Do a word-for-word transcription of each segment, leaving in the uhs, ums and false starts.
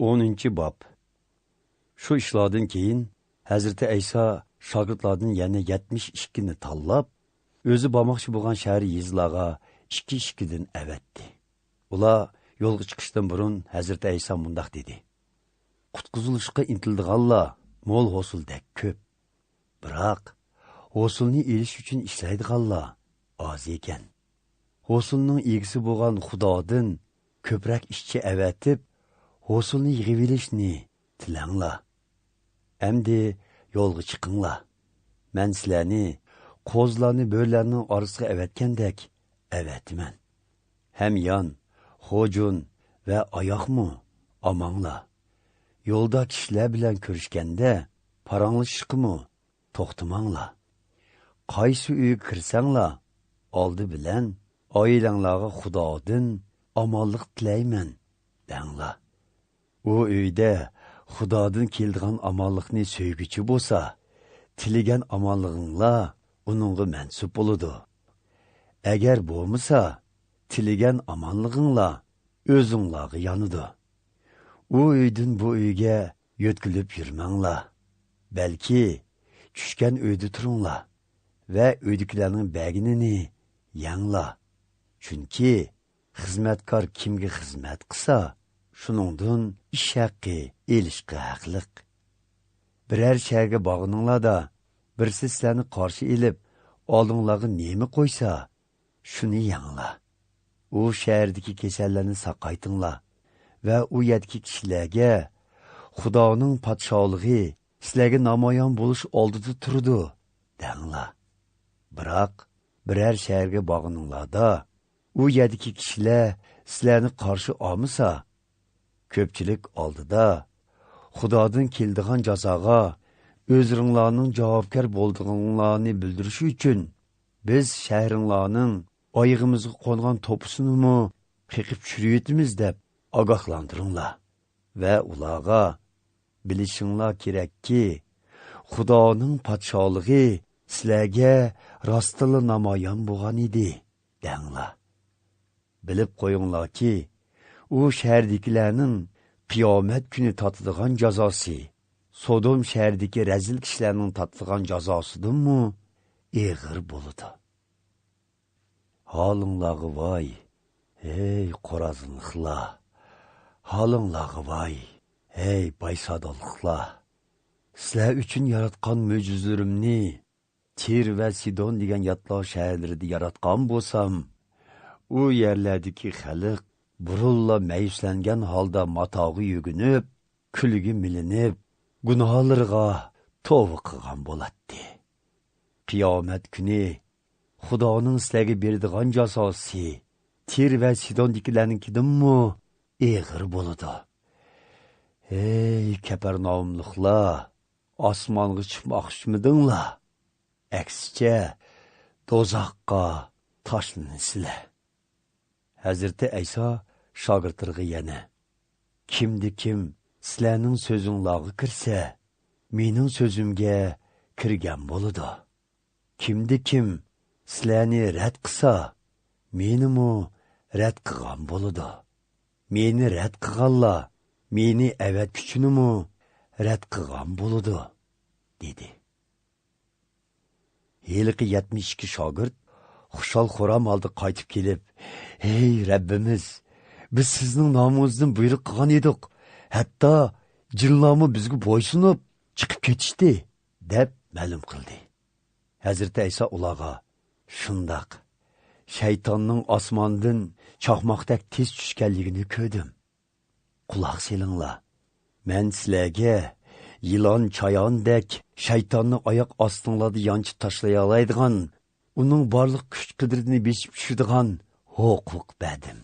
ئونىنچى باب. شۇ ئىشلاردىن كېيىن ھەزرىتى ئەيسا شاگىرتلاردىن يەنە يەتمىش ئىككىنى تاللاپ، ئۆزى بارماقچى بولغان شەھەر يېزىلارغا ئىككى-ئىككىدىن ئەۋەتتى. ئۇلار يولغا چىقىشتىن بۇرۇن ھەزرىتى ئەيسا مۇنداق دېدى: «قۇتقۇزۇلۇشقا ئىنتىلىدىغانلار مول ھوسۇلدەك كۆپ. بىراق، ھوسۇلنى ئېلىش ئۈچۈن ئىشلەيدىغانلار ئاز ئىكەن. ھوسۇلنىڭ ئىگىسى بولغان خۇدادىن كۆپرەك ئىشچى ئەۋەتىپ، ھوسۇلنى يىغىۋېلىشنى تىلەڭلار. ئەمدى يولغا چىقىڭلار. مەن سىلەرنى قوزىلارنى بۆرىلەرنىڭ ئارىسىغا ئەۋەتكەندەك ئەۋەتىمەن. ھەميان، خوجۇن ۋە ئاياقمۇ ئاماڭلار. يولدا كىشىلەر بىلەن كۆرۈشكەندە پاراڭلىشىشقىمۇ توختىماڭلار. قايسى ئۆيگە كىرسەڭلار، ئالدى بىلەن ئائىلەڭلارغا خۇدادىن ئامانلىق تىلەيمەن دەڭلار. ئۇ ئۆيدە خۇدادىن كېلىدىغان ئامانلىقنى سۆيگۈچى بولسا، تىلىگەن ئامانلىقىڭلار ئۇنىڭغا مەنسۇپ بولىدۇ. ئەگەر بولمىسا، تىلىگەن ئامانلىقىڭلار ئۆزۈڭلارغا يانىدۇ. ئۇ ئۆيدىن بۇ ئۆيگە يۆتكىلىپ يۈرمەڭلار. بەلكى چۈشكەن ئۆيدە تۇرۇڭلار ۋە ئۆيدىكىلەرنىڭ بەرگىنىنى يەڭلار. چۈنكى خىزمەتكار كىمگە خىزمەت قىلسا، شۇنىڭدىن ئىش ھەققى ئېلىشقا ھەقلىق. بىرەر شەھەرگە بارغىنىڭلاردا، بىرسى سىلەرنى قارشى ئېلىپ، ئالدىڭلارغا نېمە قويسا، شۇنى يەڭلار. ئۇ شەھەردىكى كېسەللەرنى ساقايتىڭلار ۋە ئۇ يەردىكى كىشىلەرگە، خۇدانىڭ پادىشاھلىقى سىلەرگە نامايان بولۇش ئالدىدا تۇرىدۇ، دەڭلار. بىراق، بىرەر شەھەرگە بارغىنىڭلاردا، ئۇ يەردىكى كىشىلەر سىلەرنى قارشى ئالمىسا، كۆپچىلىك ئالدىدا خۇدادىن كېلىدىغان جازاغا ئۆزلىرىڭلارنىڭ جاۋابكار بولىدىغانلىقىڭلارنى بىلدۈرۈش ئۈچۈن، بىز شەھىرىڭلارنىڭ ئايىغىمىزغا قونغان توپىسىنىمۇ قېقىپ چۈشۈرۈۋېتىمىز دەپ ئاگاھلاندۇرۇڭلار ۋە ئۇلارغا، بىلىشىڭلار كېرەككى، خۇدانىڭ پادىشاھلىقى سىلەرگە راستتىنلا نامايان بولغان ئىدى، دەڭلار. بىلىپ قويۇڭلاركى، ئۇ شەھەردىكىلەرنىڭ قىيامەت كۈنى تارتىدىغان جازاسى سودوم شەھىرىدىكى رەزىل كىشىلەرنىڭ تارتىدىغان جازاسىدىنمۇ ئېغىر بولىدۇ. ھالىڭلارغا ۋاي، ھەي قورازلىقلار! ھالىڭلارغا ۋاي، ھەي بايسادانلىقلار! سىلەر ئۈچۈن ياراتقان مۆجىزىلىرىمنى تىر ۋە سىدون دېگەن ياتلار شەھەرلىرىدە ياراتقان بولسام، ئۇ يەرلەردىكى خەلق بۇرۇنلا مەيۈسلەنگەن ھالدا ماتاغا يۆگىنىپ، كۈلگە مىلىنىپ، گۇناھلىرىغا توۋا قىلغان بولاتتى. قىيامەت كۈنى خۇدانىڭ سىلەرگە بېرىدىغان جازاسى تىر ۋە سىدوندىكىلەرنىڭكىدىنمۇ ئېغىر بولىدۇ. ھەي كەپەرناھۇملۇقلار! ئاسمانغا چىقماقچى ئىدىڭلار؟ ئەكسىچە، دوزاخقا تاشلىنىسىلەر. ھەزرىتى ئەيسا شاگىرتلىرىغا يەنە، كىمدە كىم سىلەرنىڭ سۆزۈڭلارغا كىرسە، مېنىڭ سۆزۈمگە كىرگەن بولىدۇ. كىمدە كىم سىلەرنى رەت قىلسا، مېنىمۇ رەت قىلغان بولىدۇ. مېنى رەت قىلغانلار مېنى ئەۋەتكۈچىنىمۇ رەت قىلغان بولىدۇ، دېدى. ھېلىقى يەتمىش ئىككى شاگىرت خۇشال-خۇرام ھالدا قايتىپ كېلىپ، ھەي رەببىمىز، بىز سىزنىڭ نامىڭىزدىن بۇيرۇق قىلغان ئىدۇق، ھەتتا جىنلارمۇ بىزگە بويسۇنۇپ چىقىپ كېتىشتى، دەپ مەلۇم قىلدى. ھەزرىتى ئەيسا ئۇلارغا، شۇنداق، شەيتاننىڭ ئاسماندىن چاقماقتەك تېز چۈشكەنلىكىنى كۆردۈم. قۇلاق سېلىڭلار، مەن سىلەرگە يىلان چاياندەك شەيتاننى ئاياق ئاستىڭلاردا يانچىپ تاشلىيالايدىغان، ئۇنىڭ بارلىق كۈچ-قۇدرىتىنى بېسىپ چۈشىدىغان ھوقۇق بەردىم.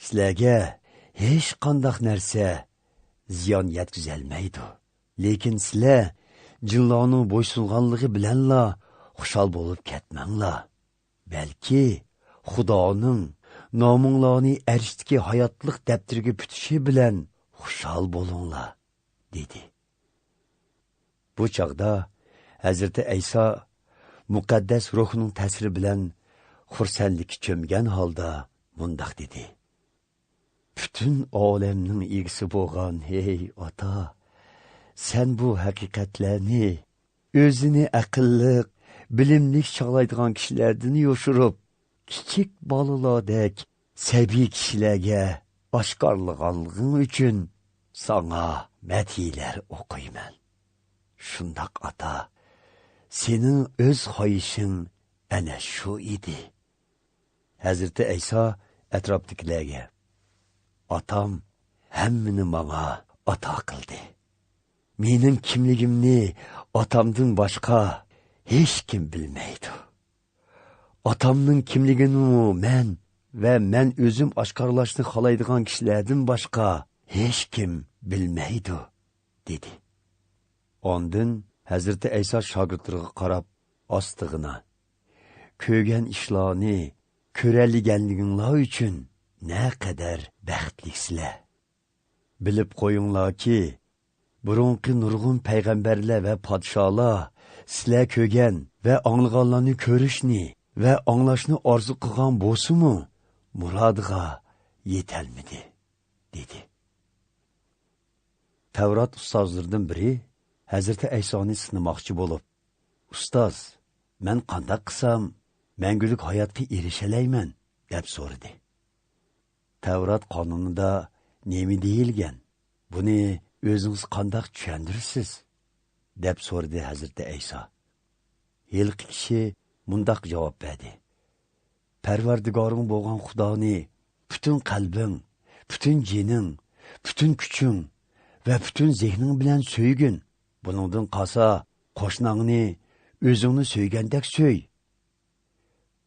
سىلەرگە ھېچقانداق نەرسە زىيان يەتكۈزەلمەيدۇ. لېكىن سىلەر جىنلارنىڭ بويسۇنغانلىقى بىلەنلا خۇشال بولۇپ كەتمەڭلار. بەلكى خۇدانىڭ نامىڭلارنى ئەرشتىكى ھاياتلىق دەپتىرىگە پۈتۈشى بىلەن خۇشال بولۇڭلار، دېدى. بۇ چاغدا ھەزرىتى ئەيسا مۇقەددەس روھنىڭ تەسىرى بىلەن خۇرسەنلىككە چۆمگەن ھالدا مۇنداق دېدى: پۈتۈن ئالەمنىڭ ئىگىسى بولغان ھەي ئاتا، سەن بۇ ھەقىقەتلەرنى ئۆزىنى ئەقىللىق، بىلىملىك چاغلايدىغان كىشىلەردىن يوشۇرۇپ، كىچىك بالىلاردەك سەبىي كىشىلەرگە ئاشكارىلىغانلىقىڭ ئۈچۈن ساڭا مەدھىيەلەر ئوقۇيمەن. شۇنداق ئاتا، سېنىڭ ئۆز خاھىشىڭ ئەنە شۇ ئىدى. ھەزرىتى ئەيسا ئەتراپتىكىلەرگە، ئاتام ھەممىنى ماڭا ئاتا قىلدى. مېنىڭ كىملىكىمنى ئاتامدىن باشقا ھېچكىم بىلمەيدۇ. ئاتامنىڭ كىملىكىنىمۇ مەن ۋە مەن ئۆزۈم ئاشكارىلاشنى خالايدىغان كىشىلەردىن باشقا ھېچكىم بىلمەيدۇ، دېدى. ئاندىن ھەزرىتى ئەيسا شاگىرتلىرىغا قاراپ ئاستىغىنا، كۆرگەن ئىشلارنى كۆرەلىگەنلىكىڭلار ئۈچۈن نەقەدەر بەختلىكسىلەر! بىلىپ قويۇڭلاركى، بۇرۇنقى نۇرغۇن پەيغەمبەرلەر ۋە پادىشاھلار سىلەر كۆرگەن ۋە ئاڭلىغانلارنى كۆرۈشنى ۋە ئاڭلاشنى ئارزۇ قىلغان بولسىمۇ، مۇرادىغا يېتەلمىدى، دېدى. تەۋرات ئۇستازلىرىدىن بىرى ھەزرىتى ئەيسانى سىنىماقچى بولۇپ، ئۇستاز، مەن قانداق قىلسام مەڭگۈلۈك ھاياتقا ئېرىشەلەيمەن؟ دەپ سورىدى. تەۋرات قانۇنىدا نېمە دېيىلگەن؟ بۇنى ئۆزىڭىز قانداق چۈشەندۈرىسىز؟ دەپ سورىدى ھەزرىتى ئەيسا. ھېلىقى كىشى مۇنداق جاۋاب بەردى: پەرۋەردىگارىڭ بولغان خۇدانى پۈتۈن قەلبىڭ، پۈتۈن جېنىڭ، پۈتۈن كۈچۈڭ ۋە پۈتۈن زېھنىڭ بىلەن سۆيگىن. بۇنىڭدىن قالسا، قوشناڭنى ئۆزۈڭنى سۆيگەندەك سۆي.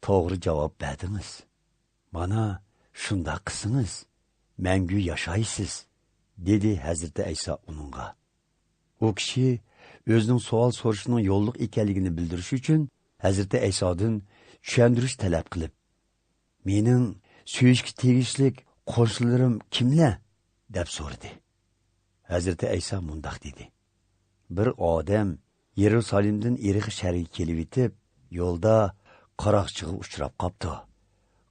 توغرا جاۋاب بەردىڭىز. مانا، شۇنداق قىلسىڭىز، مەڭگۈ ياشايسىز، دېدى ھەزرىتى ئەيسا ئۇنىڭغا. ئۇ كىشى ئۆزىنىڭ سوئال سورىشىنىڭ يوللۇق ئىكەنلىكىنى بىلدۈرۈش ئۈچۈن ھەزرىتى ئەيسادىن چۈشەندۈرۈش تەلەپ قىلىپ، مېنىڭ سۆيۈشكە تېگىشلىك قوشنىلىرىم كىملەر؟ دەپ سورىدى. ھەزرىتى ئەيسا مۇنداق دېدى: بىر ئادەم يېرۇسالېمدىن ئېرىخا شەھىرىگە كېلىۋېتىپ، يولدا قاراقچىغا ئۇچراپ قاپتۇ.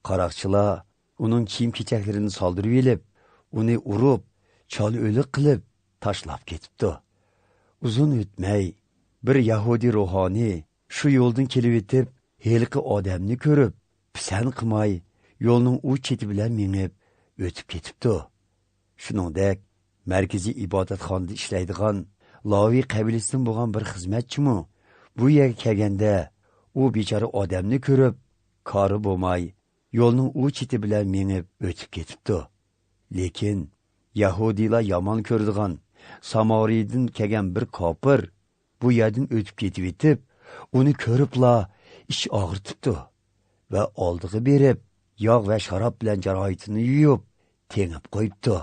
قاراقچىلار ئۇنىڭ كىيىم-كېچەكلىرىنى سالدۇرۇۋېلىپ، ئۇنى ئۇرۇپ، چالا ئۆلۈك قىلىپ تاشلاپ كېتىپتۇ. ئۇزۇن ئۆتمەي، بىر يەھۇدىي روھانى شۇ يولدىن كېلىۋېتىپ، ھېلىقى ئادەمنى كۆرۈپ، پىسەنت قىلماي، يولنىڭ ئۇ چېتى بىلەن مېڭىپ ئۆتۈپ كېتىپتۇ. شۇنىڭدەك، مەركىزىي ئىبادەتخانىدا ئىشلەيدىغان لاۋى قەبىلىسىدىن بولغان بىر خىزمەتچىمۇ بۇ يەرگە كەلگەندە، ئۇ بىچارە ئادەمنى كۆرۈپ، كارى بولماي، يولنىڭ ئۇ چېتى بىلەن مېڭىپ ئۆتۈپ كېتىپتۇ. لېكىن يەھۇدىيلار يامان كۆرىدىغان سامارىيىدىن كەلگەن بىر كاپىر بۇ يەردىن ئۆتۈپ كېتىۋېتىپ، ئۇنى كۆرۈپلا ئىچ ئاغرىتىپتۇ ۋە ئالدىغا بېرىپ، ياغ ۋە شاراب بىلەن جاراھىتىنى يۇيۇپ، تېڭىپ قويۇپتۇ.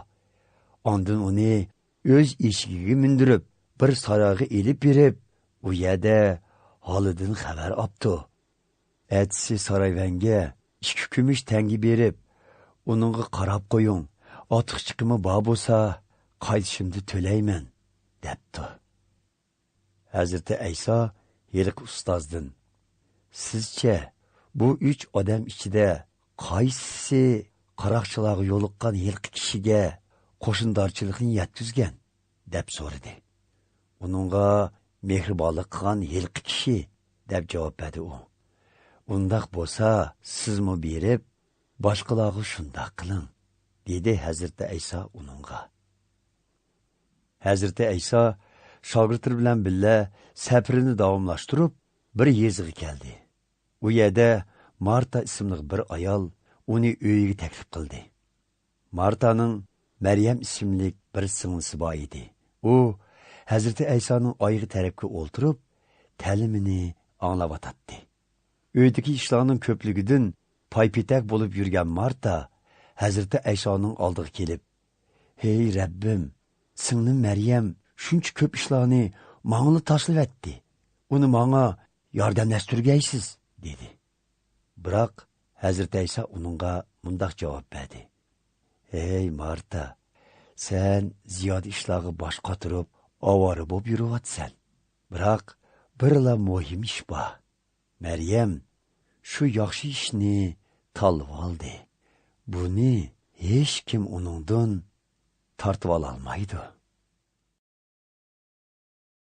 ئاندىن ئۇنى ئۆز ئېشىكىگە مىندۈرۈپ، بىر سارايغا ئېلىپ بېرىپ، ئۇ يەردە ھالىدىن خەۋەر ئاپتۇ. ئەتىسى سارايۋەنگە ئىككى كۈمۈش تەڭگە بېرىپ، ئۇنىڭغا قاراپ قويۇڭ، ئارتۇقچىلىقىمۇ بار بولسا، قايتىشىمدا تۆلەيمەن، دەپتۇ. ھەزرىتى ئەيسا ھېلىقى ئۇستازدىن، سىزچە، بۇ ئۈچ ئادەم ئىچىدە قايسىسى قاراقچىلارغا يولۇققان ھېلىقى كىشىگە قوشنىدارچىلىقنى يەتكۈزگەن؟ دەپ سورىدى. ئۇنىڭغا مېھرىبانلىق قىلغان ھېلىقى كىشى، دەپ جاۋاب بەردى ئۇ. ئۇنداق بولسا، سىزمۇ بېرىپ، باشقىلارغا شۇنداق قىلىڭ، دېدى ھەزرىتى ئەيسا ئۇنىڭغا. ھەزرىتى ئەيسا شاگىرتلىرى بىلەن بىللە سەپىرىنى داۋاملاشتۇرۇپ، بىر يېزىغا كەلدى. ئۇ يەردە مارتا ئىسىملىق بىر ئايال ئۇنى ئۆيىگە تەكلىپ قىلدى. مارتانىڭ مەريەم ئىسىملىك بىر سىڭلىسى بار ئىدى. ئۇ ھەزرىتى ئەيسانىڭ ئايىغى تەرەپكە ئولتۇرۇپ، تەلىمىنى ئاڭلاۋاتاتتى. ئۆيدىكى ئىشلارنىڭ كۆپلۈكىدىن پايپېتەك بولۇپ يۈرگەن مارتا ھەزرىتى ئەيسانىڭ ئالدىغا كېلىپ، ھەي رەببىم، سىڭلىم مەريەم شۇنچە كۆپ ئىشلارنى ماڭىلا تاشلىۋەتتى. ئۇنى ماڭا ياردەملەشتۈرگەيسىز، دېدى. بىراق ھەزرىتى ئەيسا ئۇنىڭغا مۇنداق جاۋاب بەردى: ھەي مارتا، سەن زىيادە ئىشلارغا باش قاتۇرۇپ، ئاۋارە بولۇپ يۈرۈۋاتىسەن. بىراق بىرلا مۇھىم ئىش بار. مەريەم شۇ ياخشى ئىشنى تاللىۋالدى. بۇنى ھېچكىم ئۇنىڭدىن تارتىۋالالمايدۇ.